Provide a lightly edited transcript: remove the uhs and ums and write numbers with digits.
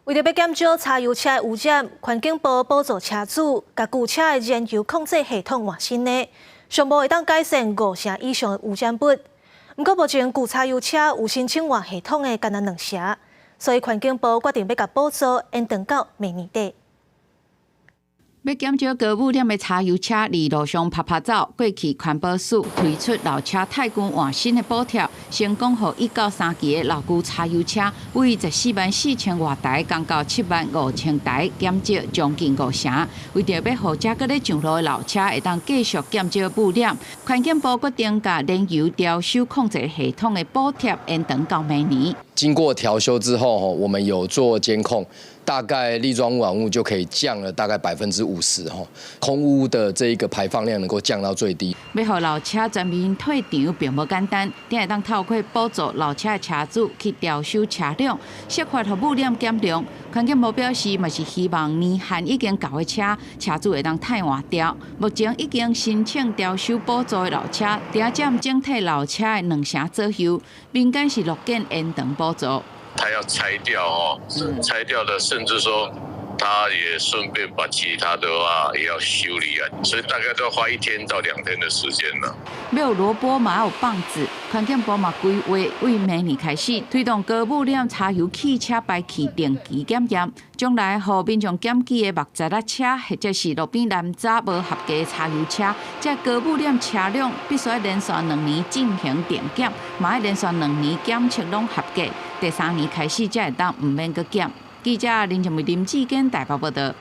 為著欲減少柴油車的污染，環境部補助車主，共舊車的燃油控制系統換新的，上無會當改善五成以上的污染物。毋過目前舊柴油車有申請換系統的，干焦兩成，所以環境部決定欲共補助延長到明年底。欲減少高污染的柴油車佇路上趴趴走，過去環保署推出老車汰舊換新的補貼，成功予一到三期的老舊柴油車，為14萬4千外台，降到7萬5千台，減少將近五成。為著欲予這閣咧上路的老車會當繼續減少污染，環境部決定共燃油調修控制系統的補貼延長到明年。經過調修之後，我們有做監控，大概粒狀污染物就可以降了大概50%哈，空污的這一個排放量能夠降到最低。欲予老車全面退場並無簡單，才會當透過補助老車的車主去調修車輛，設法予污染減量。環境部表示，嘛是希望年限已經到的車，車主會當汰換掉。目前已經申請調修補助的老車，定佔整體老車的兩成左右。民間是樂見延長補助。他要拆掉哦，拆掉的，甚至說他也順便把其他的話也要修理啊，所以大概都要花1天到2天的時間了。欲有蘿蔔嘛愛有棒子，環境部嘛規劃為明年開始推動高污染柴油汽車排氣定期檢驗，將來予民眾檢舉的木材仔車或者是路邊攔查無合格的柴油車，這高污染車輛必須連續兩年進行定檢，嘛愛連續兩年檢測攏合格，第三年開始才會當毋免閣檢。記者林靜梅、林志堅台北報道。